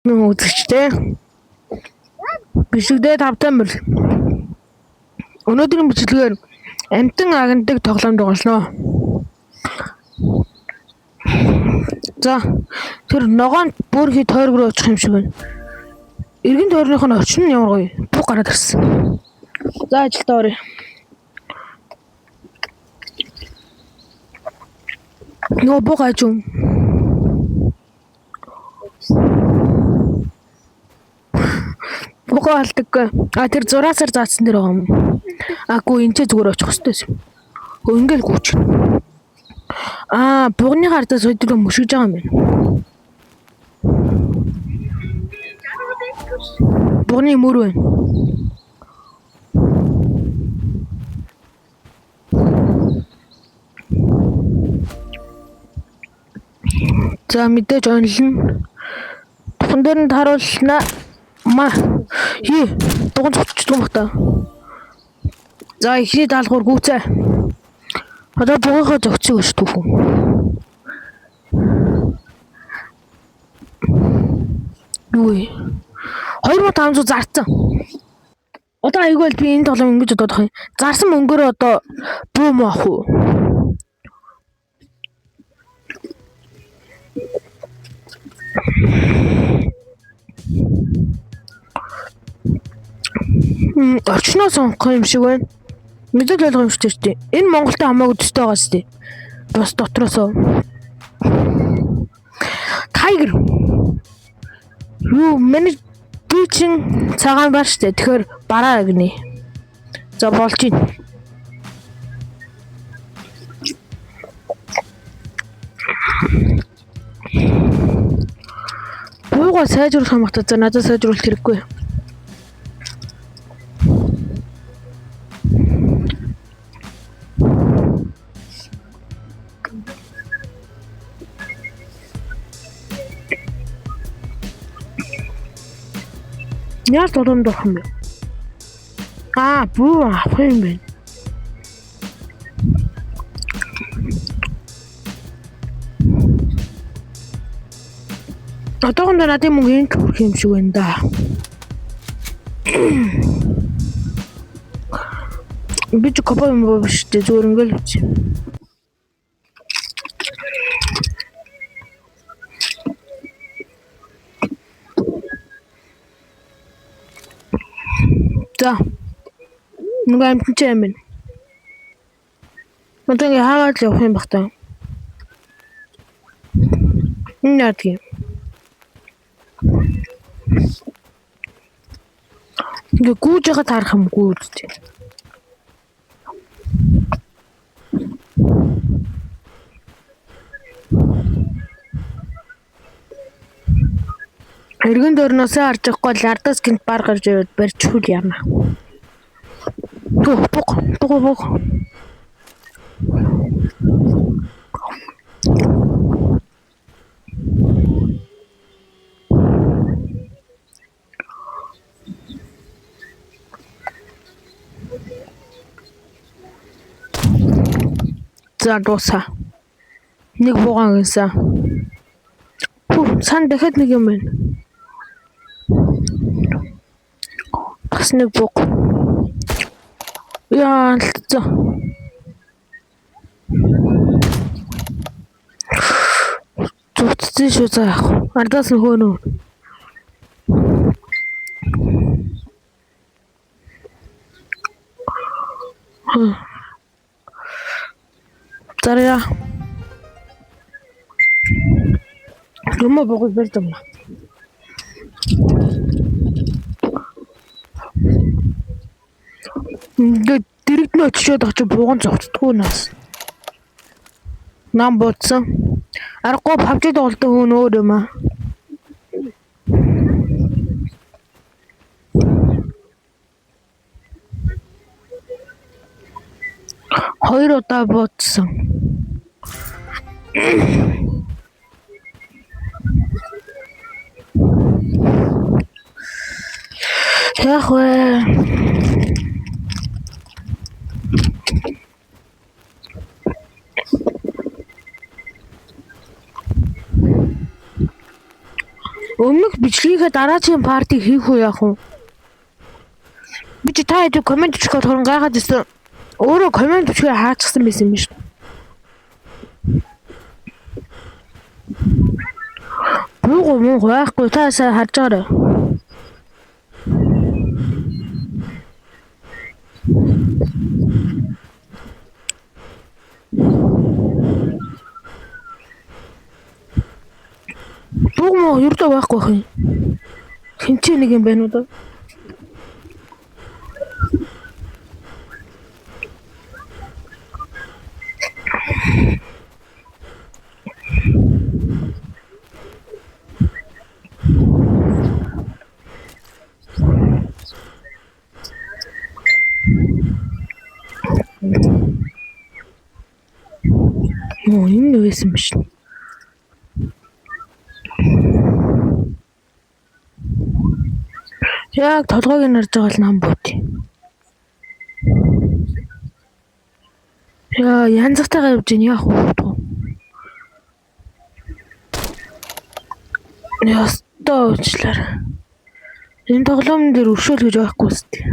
Үзэгчдээ. Бишгдээ тавтай морил. Өнөөдрийн бичлэгээр амтан агнадаг тоглоом тоглоно. За тэр ногоон бүрхий тойрог руу очих юм шиг байна. Эргэн тойрных нь орчин нь ямар гоё. Бүх гараад ирсэн. За ажилдаа оръё. Нөгөө буг аж юм. Бугаа алдаггүй. А тэр зураасаар заасан дээр байгаа юм. Аагүй энэ ч зүгээр очих хэвчээс. Хөө ингээл гүйч. Аа бугны хардаас хөдөлгөөн мөшөж байгаа юм байна. Бугны мөр байна. За мэдээж онилно. Тухан дээр нь тааруулна. Ма. Хий. Дуган цоцчихдаг юм бах та. За эхний даалгавар гүйцээ. Одоо бугийнхаа зөгцөг өш түүхэн. Юу вэ? 2500 зарцсан. Одоо айгүй бол би энэ тоглоом ингэж бодоод байгаа юм. Зарсан мөнгөөр одоо бүү муу авах уу? Орчноо сонгох юм шиг байна. Мэдээд ойлгомжтой шүү дээ. Энэ Монголтой хамаагүй төстэй байгаа шүү дээ. Бас дотроосоо. Tiger. Юу миний би чин цагаан бар шүү дээ. Тэгэхээр бараа гинэ. За болж байна. Буугаа сайжруулах юм бата. За надад сайжруулах хэрэггүй. Яаж тоглоомд орох юм бэ? Аа, бүү авах юм байна. Одоохондоо надын мөнгө энд л хүрэх юм шиг байна да. Би ч копо юм биш үү? Зүгээр ингээл үз. За. Нөгөө амтэн чи юм байна. Одоо ингээ хаагаад л явах юм бах та. Энэ яадаг юм? Ингээ гүйж байгаа таарах юм гүйж. Эргэн дөрнөөсөө харж явахгүй л ардаас гинт бар гарч ирээд барьчихвал яана. Түх буг буг буг. За дуусаа. Нэг буугаан гинсэн. Хүү цаана дахиад нэг юм байна. Бас нэг буг. Яа алдсан. Зүтцсэн шүү за яах. Ардаас нь хөөнө. Заря. Юм бугыг барьж авна. Ингээд дэрэгдэн очиод байгаа чи бууган зогтдгүй нас. Нам буудсан. Аргагүй PUBG тоглодог хүн өөр юм аа. Хоёр удаа буудсан. Яах вэ? Өмнөх Бичлэгийн дараагийн part ыг хийх үү яах вэ? Би чи та хэд comment бичих болохоор гайхаад ирсэн. Өөрөө comment бичихээ хаачихсан байсан юм биш. Буугу муу байхгүй та сайн харж байгаарай. Бууг муу ердөө байхгүй байх юм. Хинчээ нэг юм байна уу да? Муу энэ байсан биш. Яг толгойг нь харж байгаа л нам бут. Яа, янзтайгаа явж гин яах вэ? Ястаа уучлаарай. Энэ тоглоом дээр өршөөл гэж байхгүй үстэй.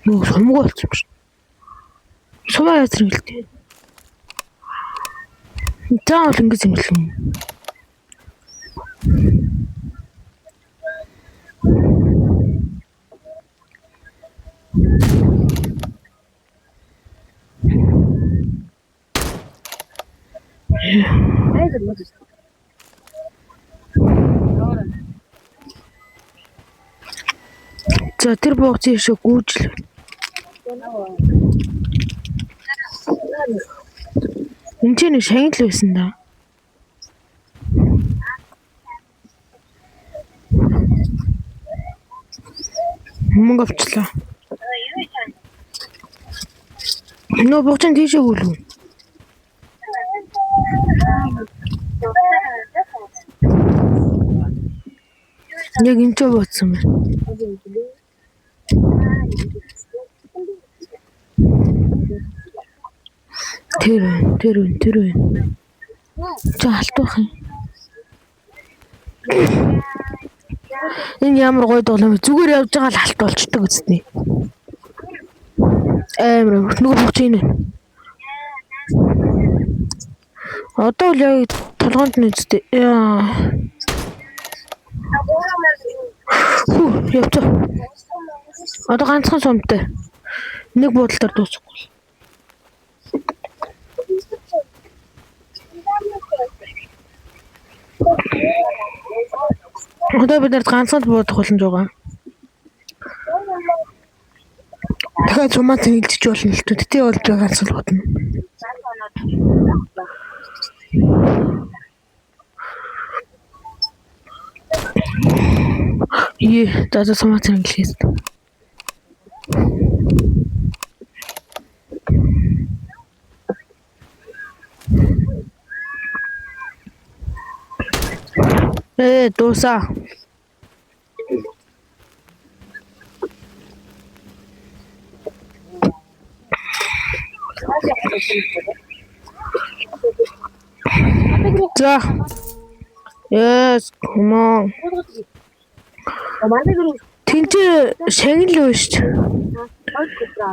Нөө сумгүй болсон юм шин. Сумаа яаж зэрэгэлтэй. Заавал ингэж юм л юм. За тэр буугц ийшээ гүйж л. Энд чинь нэг шагнал байсан да. Мөнгө авчлаа. Нөө буугчин тийшээ гүйлв. Яг энэ ч бууцсан байна. Тэр байна, тэр байна, тэр байна. Чи алтуух юм. Энэ ямар гоё тоглоом вэ? Зүгээр явж байгаа л алт болчдөг үстний. Амар нөгөө бууч энэ. Одоо л яг толгоонд нь үсттэй. Яа. Хүү, явцаа. Одоо ганцхан сумтай. Нэг буудалтаар дуусахгүй. Одоо бид нарт ганцхан л буудах боломж байгаа. Дахиад сумаа цэнгэлжиж болно л дээ. Тэгтээ бол би ганцхан л бодно. Ее, за сумаа цэнгэлээс. Дуусаа. За. Yes, come on. Тинчээ шагнал байна шүү дээ.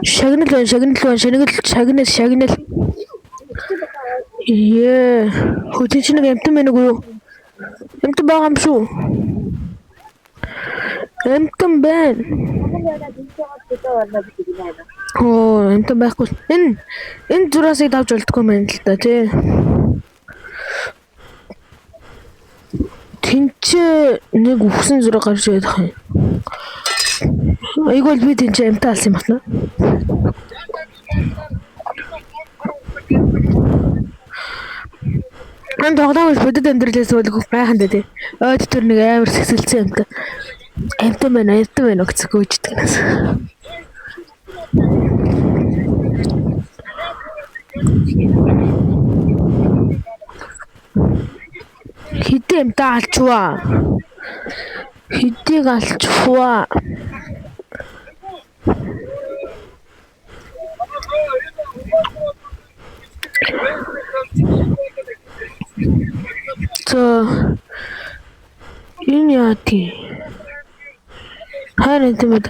Шагнал байна, шагнал байна, шагнал, шагнал, шагнал. Ее. Хөө чи нэг амтан байна уу юу? Амтан байгаа юм шүү. Амтан байна. Оо, амтан байхгүй. Энэ зураасыг давж болдгоо юм байна л да, тий. Тинчээ нэг үхсэн зураг гарч ирэх юм. Айгуул би тэнцээ амтаа алсан юм байна. Энэ тоглоом биш бодит амьдралээс бол гайхантай тий. Ойд төр нэг амар сэгсэлсэн юмтай. Амтан байна, амтан байна гэж гүйждэг нас. Хэдэн амтаа алчваа. Хэдийг алчваа. За энэ яа тий. Хайр энэ мэд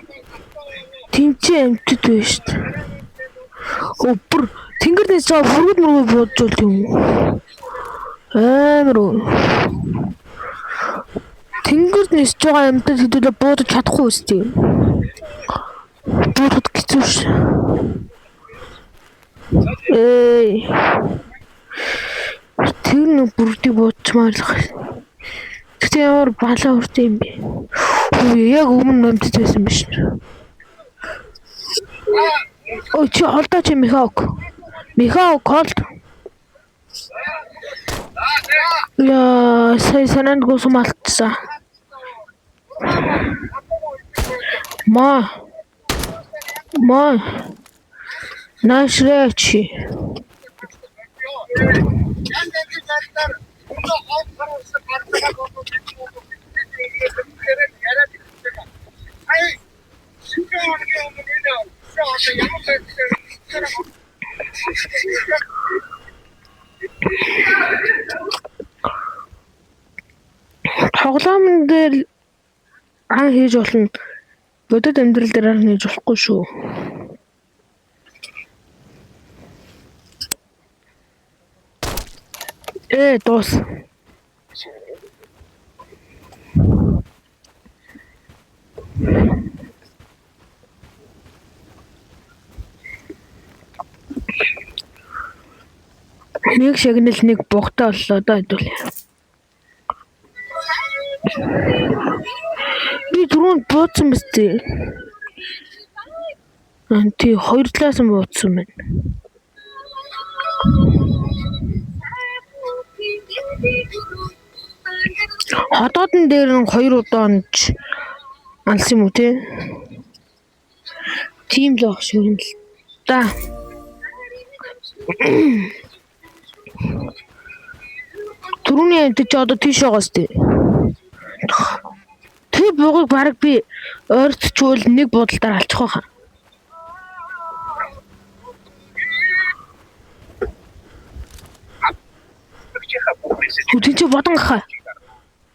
тэнцээ амтд байна шүү дээ. Өө бүр тэнгэр дэс жаа бүргүүд мөргүүд бууджул юм уу? Амар үү. Тэнгэр нисэж байгаа амьтад хэдүүлээ буудаж чадахгүй үстэй. Буудахад хэцүү ш. Эй. Тэр нэг бүрдийг буудчмаар л байх. Гэтэ ямар балаа хүртээ юм бэ? Үгүй яг өмнө амьтад байсан биш. Ой чи холдоо чи Михаук. Михаук холд. Яа, сая санаанд гүсэм алдсан. Ма. Ма. Наашраа чи. Тоглоомн дээр ан хийж болно. Бодит амьдрал дээр ан хийж болохгүй шүү. Ээ дуус. Нэг шагнал нэг бугтай боллоо доо хэдүүл. Би түрүүнд буудсан биз дээ. Аа тий хоёр талаас нь буудсан байна. Хотоодон дээр нь хоёр удаа онж алсан юм уу те? Тийм л ах шиг юм л да. Түрүүний амьтад чи одоо тийш байгаас тий. Тэр буугыг бараг би ойртчвол нэг буудалдаар алчих байхаа. Хамтрагчийнхаа бүх мессеж Тэгвэл чи бодон гахаа.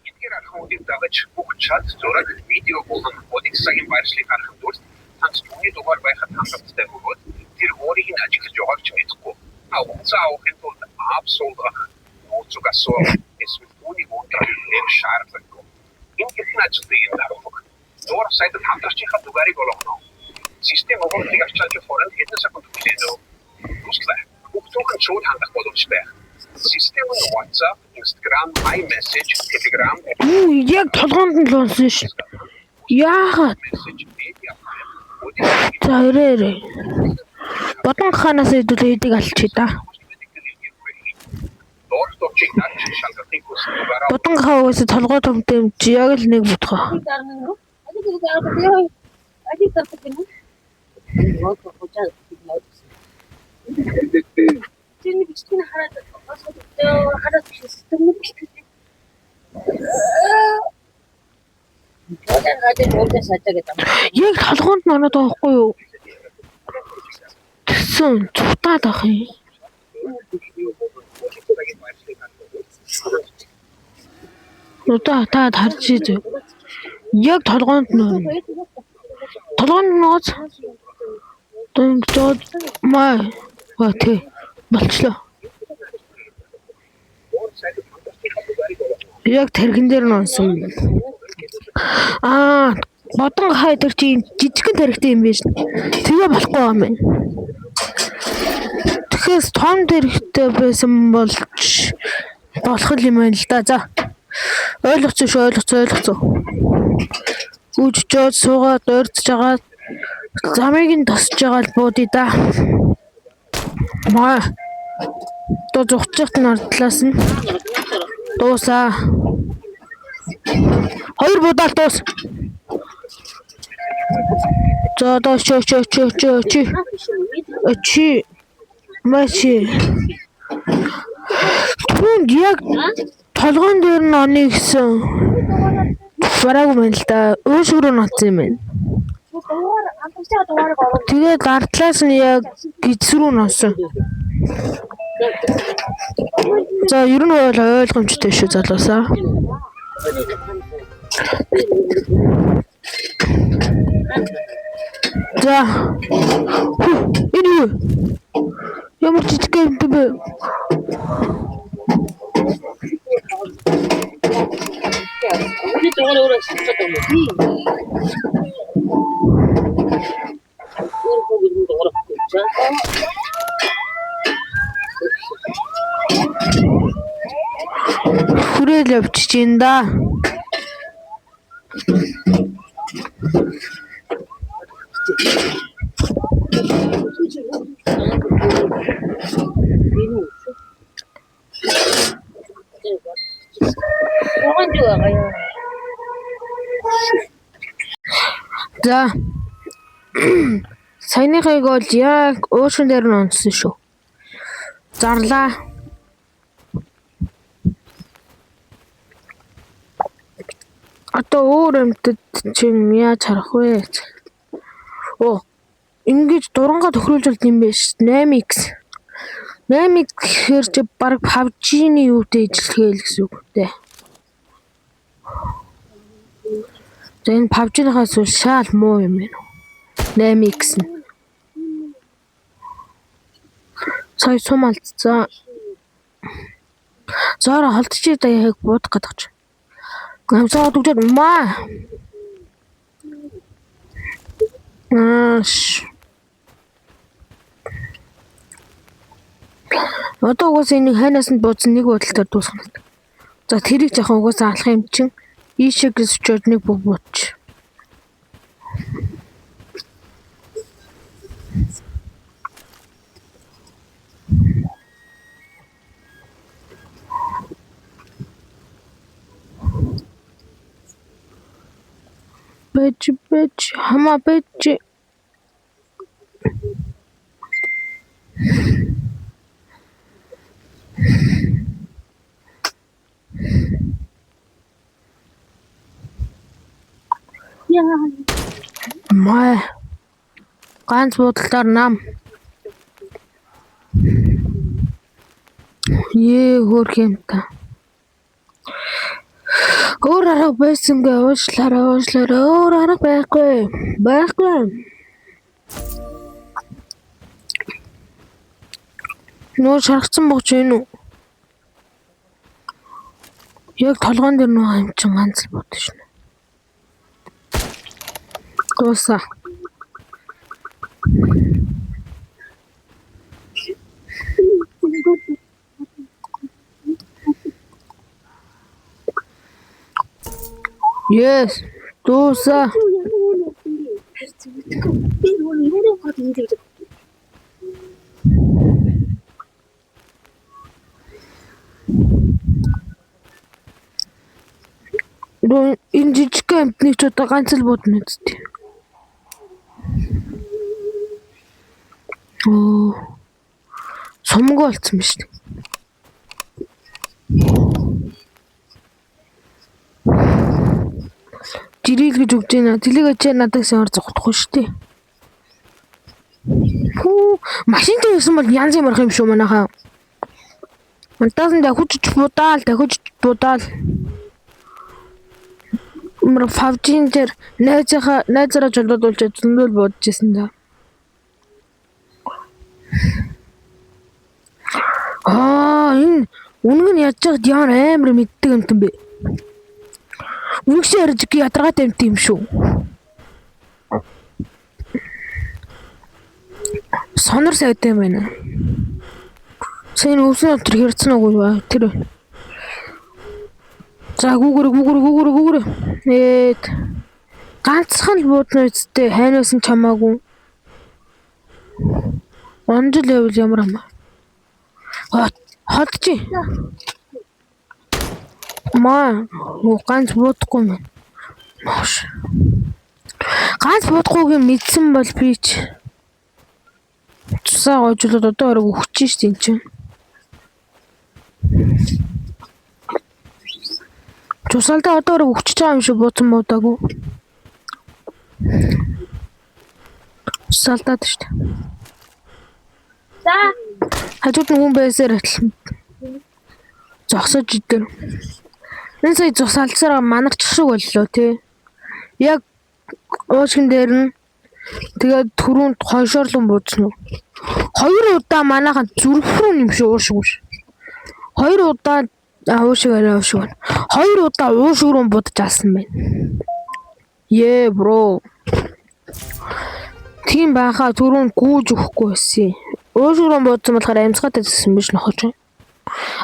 эдгээр архуудыг дагаж бүх чат, зураг, видео болон бодит цагийн байршлыг харахын тулд танд түүний дугаар байхад хангалттай бөгөөд тэр өөрийг нь ажиглаж байгааг ч мэдэхгүй. Та хугацаа авахын тулд app суулгах, нууц үг асуух, эсвэл түүнийг унтрах нэр шаардлагагүй. Энэ хэрхэн ажилладаг юм даруулах. Доорх сайтад хамтрагчийнхаа дугаарыг олгоно. Систем өгүүлбэрийг ачаалж хооронд хэдэн секунд хүлээнэ. Туслах. Бүх түүхэн шууд хандах боломжтой. Систем нь WhatsApp, Instagram, iMessage, Telegram, Юу яг толгоонд нь л унсан ш. Яагаад? Message, media file, бодит цагийн За ирээ ирээ. Бодон гахаанаас хэдүүлээ хэдийг алчих да. Доорх товчийг дарж шалгалтын хүсэл дугаараа Бодон гахаа угаасаа толгой томтой юм чи яг л нэг бутгаа. Яг толгоонд нь ороод байгаа байхгүй юу? Тэгсэн цутаад ах юм. бодит цагийн байршлыг харах. Одоо та харж изв. Яг толгоонд нь орно. Толгоонд нь нууц. Одоо маа. Ва тий. Болчлоо. Доорх сайтад хамтрагчийнхаа дугаарыг олгоно. Яг тархин дээр нь онсон юм байна. Аа, бодон хай тэр чи юм жижигхэн тархитай юм биш. Тэгээ болохгүй юм байна. Тэгэхээр том тархитай байсан болж болох юм байна л да. За. Ойлгоцсон шүү, ойлгоцсон, ойлгоцсон. Үжчээд суугаад ойртож байгаа замыг нь тосч байгаа л буудъя да. Маа. Одоо зугчих нь ардлаас нь дуусаа. Хоёр будаал дуус. За одоо чи чи чи чи чи чи маши. Түүнд яг толгойн дээр нь оны гэсэн бараагүй байна л да. Өөрөөр нь онцсон юм байна. Тэгээд ардлаас нь яг гидс рүү нонсон. За ер нь бол ойлгомжтой шүү залуусаа. За. Энэ юу? Ямар жижиг юм бэ? Миний дугаар өөрөө асуугаад байгаа юм уу? Өөр бүгд дугаар авахгүй чаа. Хүрээл явчих чинь да. За. Саяныхыг бол яг уушин дээр нь онцсон шүү. Зарлаа. Одоо өөр амьтад чинь яаж харах вэ? Оо, ингэж дурангаа тохируулж болд юм биш. 8x. 8x гэхээр чи баг PUBG-ний юутай ижилхээ л гэсэн үг дээ. За энэ PUBG-ийнхаас үл шаал муу юм байна. 8x нь. Сая сум алдсан. Зоороо холдчихъя да яг буудах гэдэг чи. Амсаа дүгжээд маа. Ааш. Одоо угаасаа энийг хайнаас нь буудсан нэг бодолтоор дуусгана. За тэрийг жоохон угаасаа алах юм чинь ийшээ гэж очиод нэг бүх буудчих. Бэж бэж хамаа бэж. Маа. Ганц буудалтаар нам. Ее хөөх юм та. Өөр арга байсангүй уушлаарай уушлаарай өөр арга байхгүй. Байхгүй. Нөө шаргацсан богч энэ үү? Яг толгоон дээр нөө юм чин ганц л бод шнэ. Дуусаа. Yes. Дуусаа. Би нөгөө юуны гол юм дээр Нөө энэ жижиг амтныг ч одоо ганц л буудна үсттэй. Оо. Сумгүй болцсон биз дээ. Жирэл гэж өгч байна. Тэлэг ачаа надад ямар зогтохгүй шүү дээ. Хүү, машинтай байсан бол янз юм арах юм шүү манайхаа. Мантаас нь дахиж будаал, дахиж будаал. Мөр PUBG-н дээр найзынхаа найзаараа жолоодуулж зөндөл бодож исэн да. Аа, энэ үнэг нь ядж байхад ямар амар мэддэг юм бэ? Үнэгшээ ярьж ядаргаатай юм тийм шүү. Сонор сайтай юм байна. Сайн өвсөн өтер хэрцэн үгүй ба тэр. За гүүгэр гүүгэр гүүгэр гүүгэр. Эд ганцхан л буудна үсттэй хайнаас нь чамаагүй. Онжил явал ямар юм. Холдчих. Маа, ганц буудахгүй юм. Nooш. Ганц буудахгүйг мэдсэн бол би ч цусаа гойжуулаад одоо орог өгч шít эн чинь. Цусаалдаа одоо орог өгчөж байгаа юм шиг бууцсан буудаагүй. Цусаалдаад шít. За. Хажууд нь хүн байсаар зогсож идэр. Энэ сая цусаалцаараа манарч шиг боллоо тий. Яг уушгин дээр нь тэгээд түрүүнд хоншоорлон буудсан уу? Хоёр удаа манайхан зүрх рүү нэмшээ уушиг биш. Хоёр удаа уушиг арай уушиг байна. Хоёр удаа уушиг рүү будаж алсан байна. Ее бро. Тийм байхаа түрүүнд гүүж өгөхгүй байсан. Уушиг рүү буудсан болохоор амьсгаатай зэсэн биш нохож.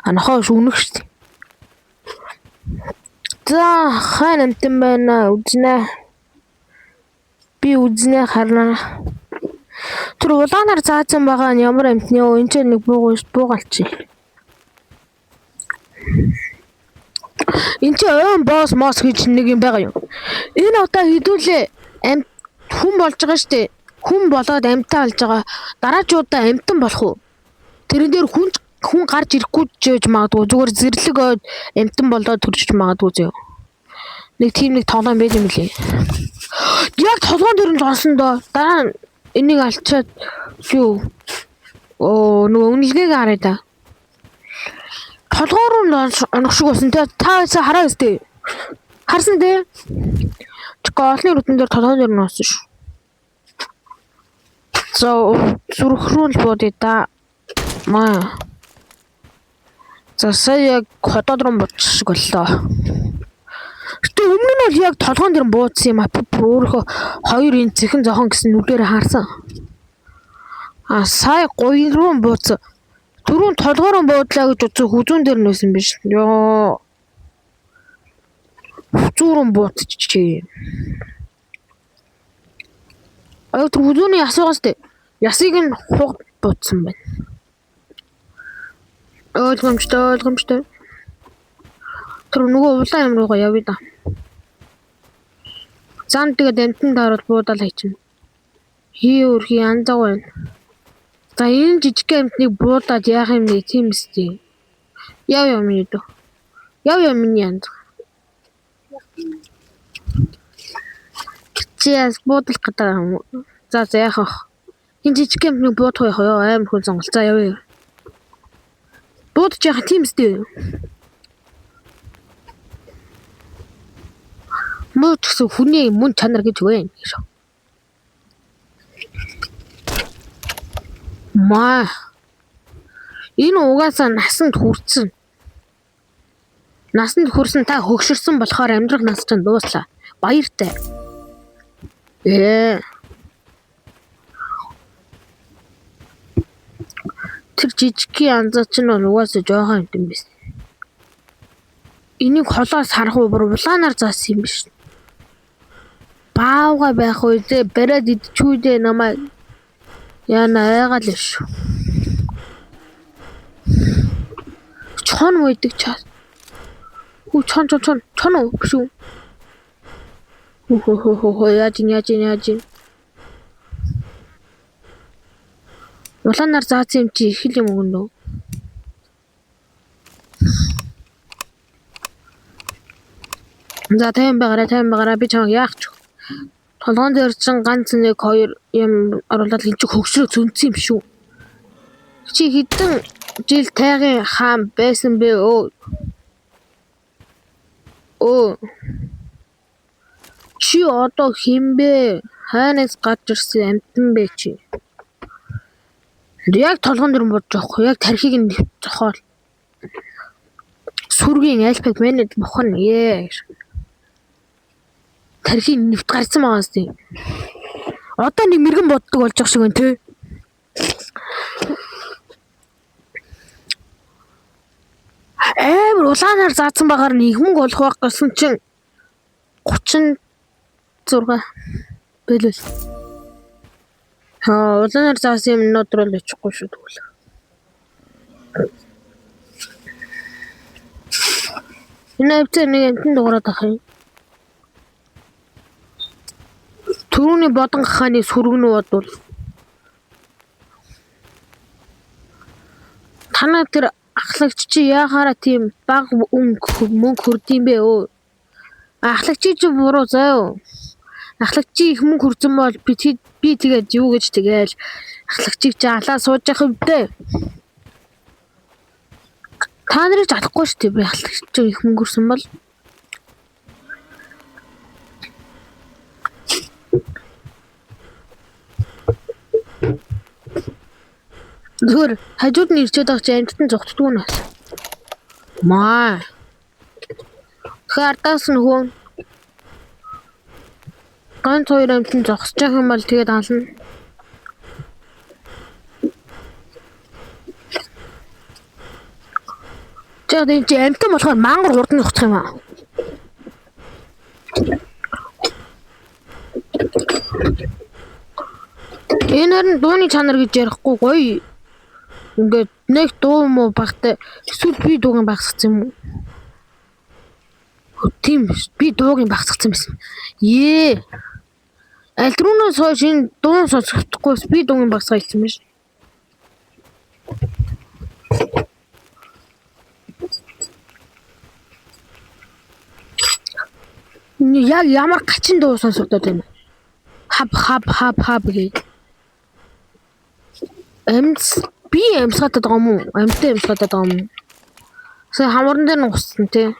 А нохоо биш үнэх шүү дээ. За хаана амтан байна үзнэ. Би үзнэ харна. Тэр улаанаар заасан байгаа нь ямар амтны вэ? Энд ч нэг буугалчих. Энд чи ойн босс мос гэж нэг юм байгаа юм. Энэ удаа хэдүүлээ амт хүн болж байгаа штэ. Хүн болоод амтаа олж байгаа. Дараачуудаа амтан болох уу? Тэрэн дээр хүн гарч ирэхгүй ч гэж магадгүй. Зүгээр зэрлэг ойд амтан болоод төрж магадгүй зөө. Нэг тийм нэг тоглоом байд юм лээ. Яг толгоон дээр нь зонсон доо. Дараа нь энийг алчаад юу? Оо нөгөө үнэлгээг харъя да. Толгоор нь онох шиг болсон те. Та байсан хараа өстэй. Харсан те. Чиг олны нүдэн дээр толгоон дээр нь онсон шүү. За зүрх рүү л буудъя да. Маа. За сая яг ходоод руу буудчих шиг боллоо. Гэтэ өмнө нь бол яг толгоон дээр буудсан юм а. Би бүр өөрийнхөө хоёр энэ цэхэн зохон гэсэн нүдээр харсан. А сая гуйн руу буудсан. Түрүүн толгоороо буудлаа гэж утсан хүзүүн дээр нь байсан биш. Йоо. Хүзүү рүү буудчихжээ. Аа тэр хүзүүний яс байгаас тээ. Ясыг нь хуг буудсан байна. Ойлгомжтой, ойлгомжтой. Тэр нөгөө улаан юм руугаа явъя да. Зам тэгээд амтан таарал буудаал хийчихнэ. Хий өрхий янзаг байна. За энэ жижиг амтныг буудаад яах юм бэ тийм үстэй. Яв яв миний дөө. Яв яв миний янз. Чи яас буудлах гэдэг юм уу? За за яах вэ? Энэ жижиг амтныг буудах яах вэ? Амар хүн сонголт. За явъя. Буудаж яах тийм үстэй. Муу ч гэсэн хүний мөн чанар гэж вэ гэж. Маа. Энэ угаасаа насанд хүрсэн. Насанд хүрсэн та хөгшөрсөн болохоор амьдрах нас чинь дууслаа. Баяртай. Тэр жижигхэн анзаа чинь бол угаасаа жоохон юм байсан. Энийг холоос харах уу бүр улаанаар заасан юм биш. Баавга байх үедээ бариад идчихүүдээ намайг яана айгаал шүү. Чон үйдэг чаа. Хүү чон чон чон чон уу биш үү? Хөө хөө хөө хөө яаж ин яаж ин яаж ин. Улаанаар заасан юм чи их л юм өгнө үү? За 50 байгаарай 50 байгаарай би чамайг яах ч. Толгоон дээр чин ганц нэг хоёр юм оруулаад энэ чи хөгшрөө зөнцсөн юм шүү. Чи хэдэн жил тайгын хаан байсан бэ өө? Өө. Чи одоо хэн бэ? Хайнаас гарч ирсэн амьтан бэ чи? Яг толгоон дээр бодож авахгүй. Яг тархийг нь зохиол. Сүргийн альпаг менед бухан ээ. Тархийг нэвт гарсан байгаа юм. Одоо нэг мэрэгэн боддог болж байгаа шиг байна те. Амар улаанаар заасан багаар нэг мөнгө олох байх гэсэн чинь 36 бэлвэл. Хаа улаанаар заасан юмнууд руу л очихгүй шүү тэгвэл. Энэ хавцаа нэг амтан дуурайд ах юм. Түрүүний бодон гахааны сүргэн үү бодвол. Танаа тэр ахлагч чи яахаараа тийм бага мөнгө хөрдөм бэ өө? Ахлагчийн чи буруу заа юу? Ахлагчийн их мөнгө хөрсөн бол би тэгээд юу гэж тэгээл ахлагчийг чи алаа сууж явах юм дээ. Та нарыг ч алахгүй шүү дээ би ахлагч чи их мөнгө хөрсөн бол. Зүгээр хажууд нь ирчээд байгаа чи амьтад нь зогтдгүй нь бас. Маа. Тэгэхээр ардаас нь хөө ганц хоёр амьтан зогсож байгаа юм бол тэгээд ална. За энэ чи амьтан болохоор мангар хурдан зогсох юм аа. Энэ харин дууны чанар гэж ярихгүй гоё. Ингээд нэг дуу муу багтай эсвэл би дуугийн багсгсан юм уу? Тийм биш. Би дуугийн багсгсан байсан. Ее. Аль түрүүнээс хойш энэ дуун сонсохдоггүйс би дуугийн багсгаа хэлсэн биш. Яг ямар гачин дуу сонсогдоод байна. Хаб хаб хаб хаб гэж. Амьс би амьсгаатай байгаа юм уу? Амьтан амьсгаатай байгаа юм уу? Сая хамран дээр нь гуссан тий.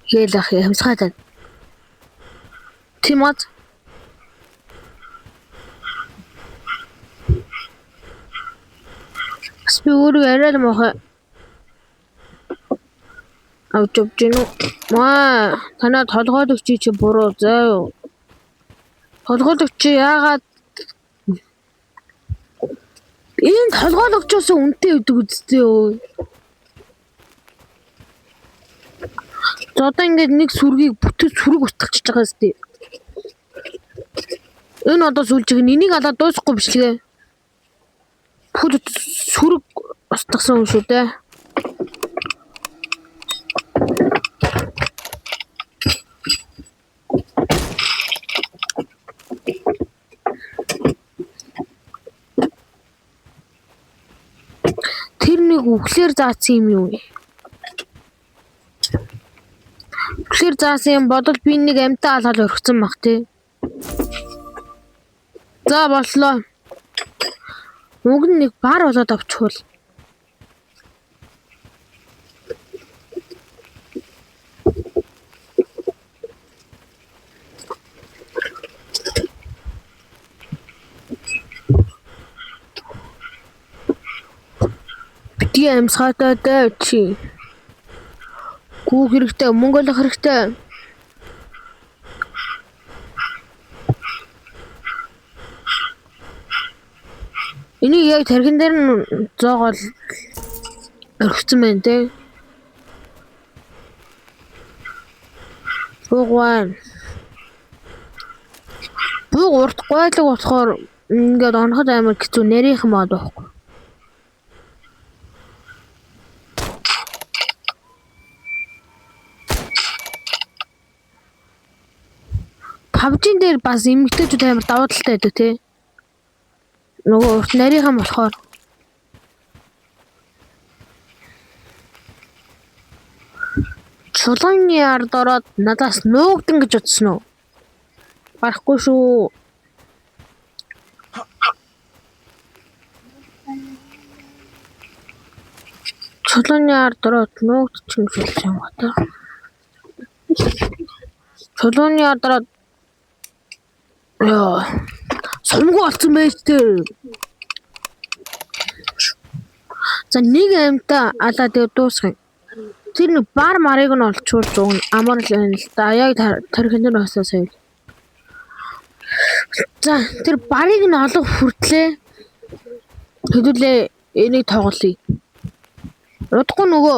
Гээл ах амьсгаатай. Тийм үү? Бас би өөрөө арай л муухай авч явж гинүү. Маа танаа толгойлогч чи буруу заа юу? Толгойлогч чи яагаад энэ толгойлогчоос үнэтэй өгдөг үсттэй юу? За одоо ингээд нэг сүргийг бүтэн сүрэг устгахчих байгаа үстэй. Энэ одоо сүлжиг нь энийг алаад дуусахгүй бичлэгээ. Бүхэл сүрэг устгасан юм шүү дээ. Тэр нэг үхлээр заасан юм юу? Үхлээр заасан юм бодвол би нэг амьтан алгаад орхисон баг тий. За боллоо. Уг нь нэг бар болоод авчихвал. Битгий амьсгаатай даа чи. Гүү хэрэгтэй, мөнгө олох хэрэгтэй. Энийг яг тархин дээр нь зоогоол орхисон байна те. Бууг байна. Бууг урт гойлог болохоор ингээд оноход амар хэцүү нарийнхан мод байхгүй. PUBG-н дээр бас эмэгтэйчүүд амар давуу талтай байдаг те. Нөгөө урт нарийнхан болохоор чулууны ард ороод надаас нуугдан гэж утсан уу? Барахгүй шүү. Чулууны ард ороод нуугдчих юм шиг юм ба та. Чулууны ард ороод яа сумгүй болсон байж тэр. За нэг амьтаа алаа тэгээ дуусгая. Тэр нэг бар марыг нь олчвол зуг нь амар л байна л да. Яг тархин дээр басаа сая. За тэр барыг нь олох хүртлээ хэдүүлээ энийг тоглоё. Удахгүй нөгөө